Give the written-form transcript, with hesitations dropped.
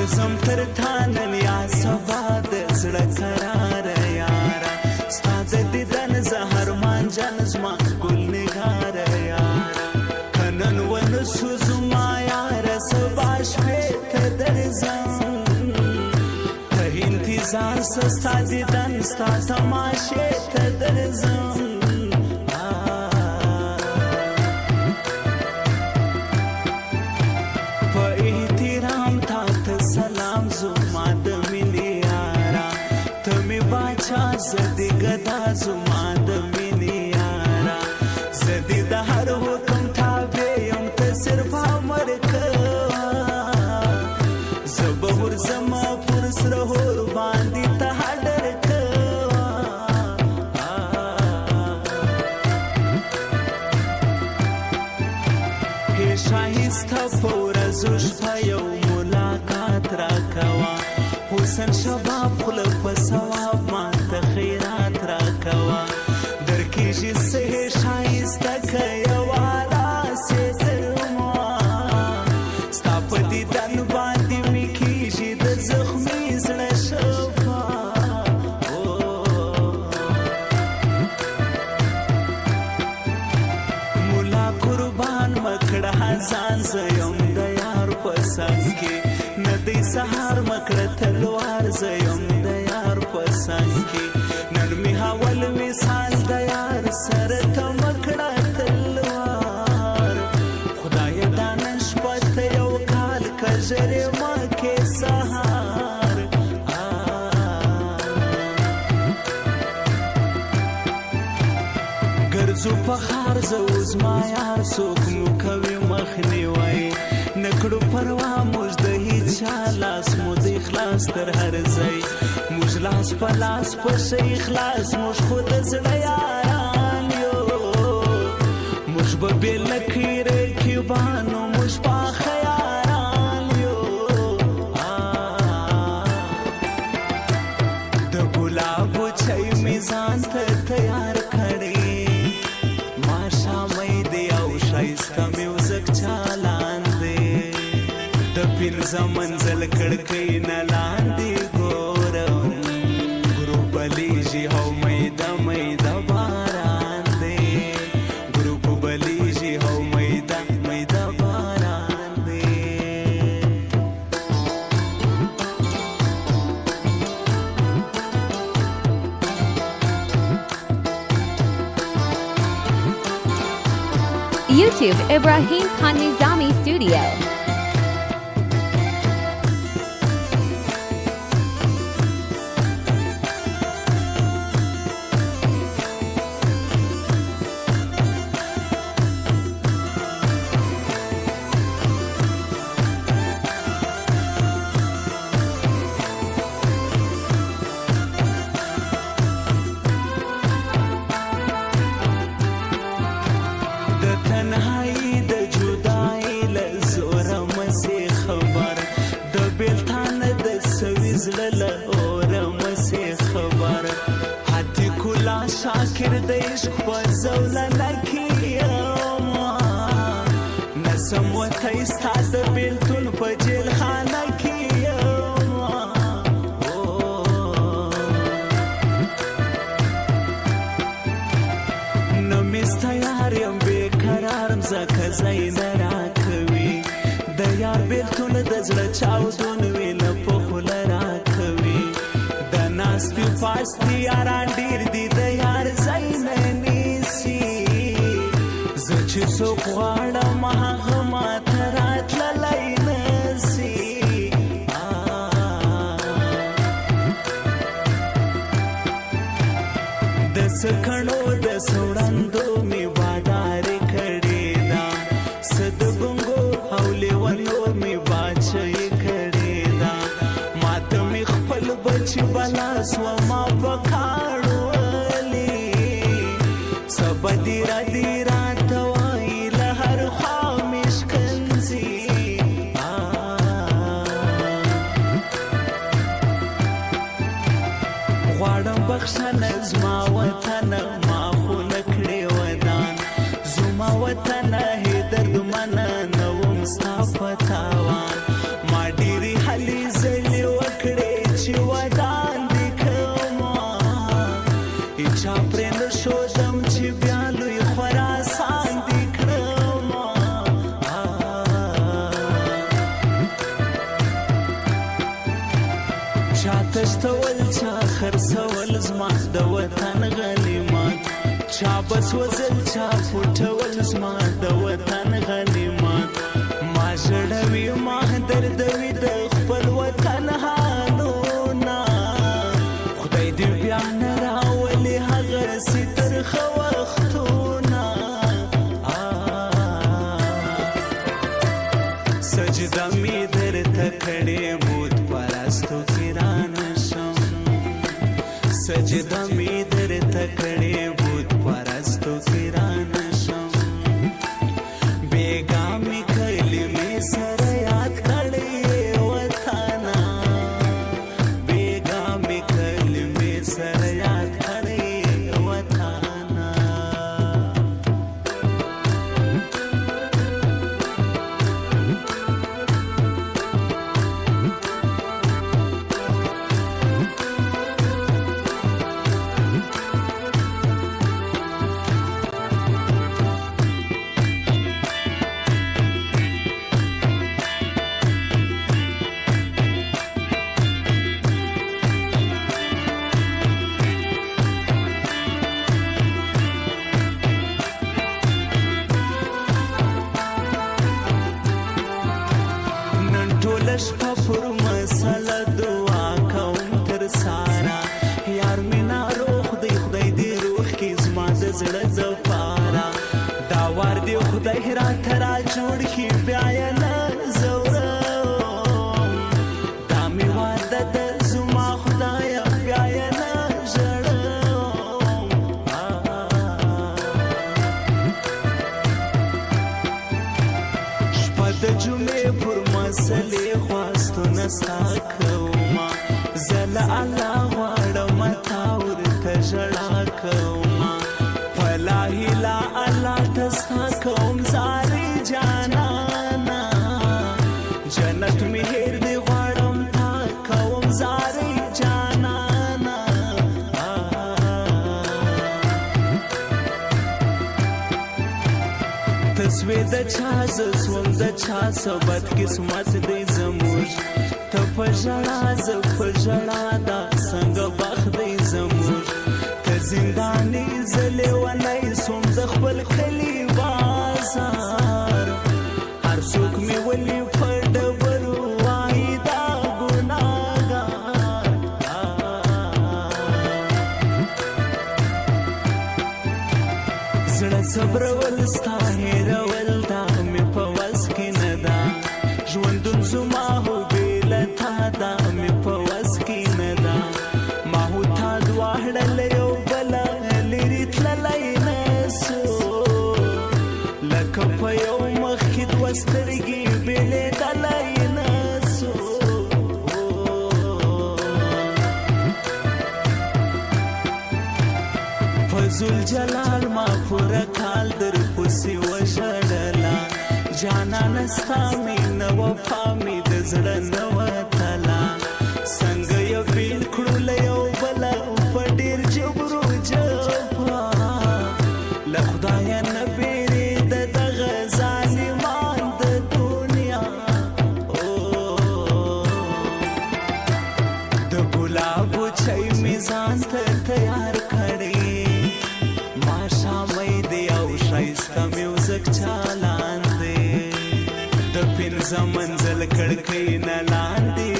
درځم تر تا نن یا سبا د زړه قراره یاره، ستا د دیدن زهر مانجن زما ګل نګاره یاره. که نن ونه سو زما یاره سبا شپې ته درځم، ته انتظار سه ستا دیدن ستا تماشې ته درځم. په احترام تا ته سلام زما د مینې یاره، ته مې باچا زه دې ګدا زما د مینې یاره. زه دې د هر حکم تابع یم ته صرف امر کوه، زه به ورځمه پر سره هور باندې ته هډر کوه. هې ښایسته په ورځو شپه یو ملاقات راکوه، حسن شباب خوله په ثواب ما ته خیرات راکوه. درکېږي څه هې ښایسته که یوه راسې درما، ستا په دیدن باندې مې کېږي د زخمي زړه شفا. مولا قربان مکړه ځان زه یم د یار په څنګ کې، نه دی سهار مکړه تلوار زه یم د یار په څنګ کې. نن مې اول وصال د یار سره ته مکړه تلوار، خدایه دا نن شپه ته یو کال که ژر یې مه کې سهار. ګرځو په ښار زه او زما یار څوک مو کوي مخنیوی، نه کړو پروا موږ د هیچا لاس مو دی خلاص تر هر ځای. موږ لاس په لاس په ښه اخلاص موږ خو د زړه یاران یو، موږ به بې له رقیبانو موږ پاخه یاران یو. د ګلابو چای مې ځان ته تیار کړی، ماښامی دی او ښایسته میوزک چالان دی. د پنځه منزل کړکۍ نه لاندې ګورم، ګروپ بلیږي او میده میده باران دی، ګروپ بلیږي او میده میده باران دی. YouTube Ibrahim Khan Nizami Studio. د تنهایی د جدای له زوره مسې خبر، د بیلتانه د سوي زړه له اوره مسې خبر. حتی کلا شاکر د عشق په زولنه کې یم، نسم وتی ستا د بیلتون په جېلخانه کې یم. نو مې ستا یار یم بې قرارم ځکه ځای نه راکوي، د یار بیلتون د زړه چاودون وي نه په خوله راکوي. د ناستي پاستي یاران ډېر دي د یار ځای نه نیسي، زه چې څوک غواړم هغه ماته راتللی نه سي. د سکڼو د سوړندو مې باداري کړې ده، څه د ګونګو او لیونو مې باچهي کړې ده. ماته مې خپل بچي بلا سوه ما په کاڼو ولي، څه به دي ردي راته وایي له هر خوا مې ښکنځي. غواړم بخښنه زما وطنه ما خو نه کړې ودان، زما وطنه هې دردمنه نه وم ستا په تاوان. ما ډېرې هلې تښتول چا خرڅول زما د وطن غلیمان، چا بسوځل چا پټول زما د وطن غلیمان. ما ژړوي ما دردوي د خپل وطن حالونه، خدای دې بیا نه راولي هغسې ترخه وختونه. سجده مې درته کړې بت پرستو کې رانه شم، سجده مې درته کړې بت پرستو کې رانه شم. بېګا مې کلمې سره یاد کړې وطنه، بېګا مې کلمې سره یاد کړې وطنه. نن ټوله شپه پر مسله دعا کوم تر سهاره، یار مې ناروغ دی خدای دې روغ کړي زما د زړه دپاره. دا وار دې خدای راته را جوړ کړي بیا یې نه ځوروم، دا مې وعده ده زما خدایه بیا یې نه ژړوم. شپه د جمعې پر مسلې خواستونه ستا کومه، زه له الله غواړمه تا ورته ژړا کومه. په لا هیله الله ته ستا کوم زارۍ جانانه، جنت مې هېر دی غواړم تا کوم زارۍ جانانه. ته سوې د چا زه سوم د چا، څه بد قسمت دی زموږ. ته په ژړا زه په ژړا، دا څنګه بخت دی زموږ. ته زنداني زه لیونی سوم د خپل کلي بازار، هر څوک مې ولي په ډبرو وایي دا ګناهګار. زړه صبرول ستا هېرول دا مې په وس کې نه ده، ژوندون زما هو بې له تا دا مې په وس کې نه ده. ما هو تا دواړه له یو بله لرې تللی نه سو، لکه په یو مخ کې دوه سترګې بېلېدلی نه سو. په ذوالجلال ما پوره کال در پسې وژړله، جانانه ستا مینه وفا مې د زړه نه وتله. څنګه یې بېل کړو له یو بله په ډېر جبر و جفا، له خدایه نه بېرېده دغه ظالمان د دنیا. د ګلابو چای مې ځان ته تیار کړی، ماښامی دی او ښایسته میوزک چالان دی. د پنځه منزل کړکۍ نه لاندې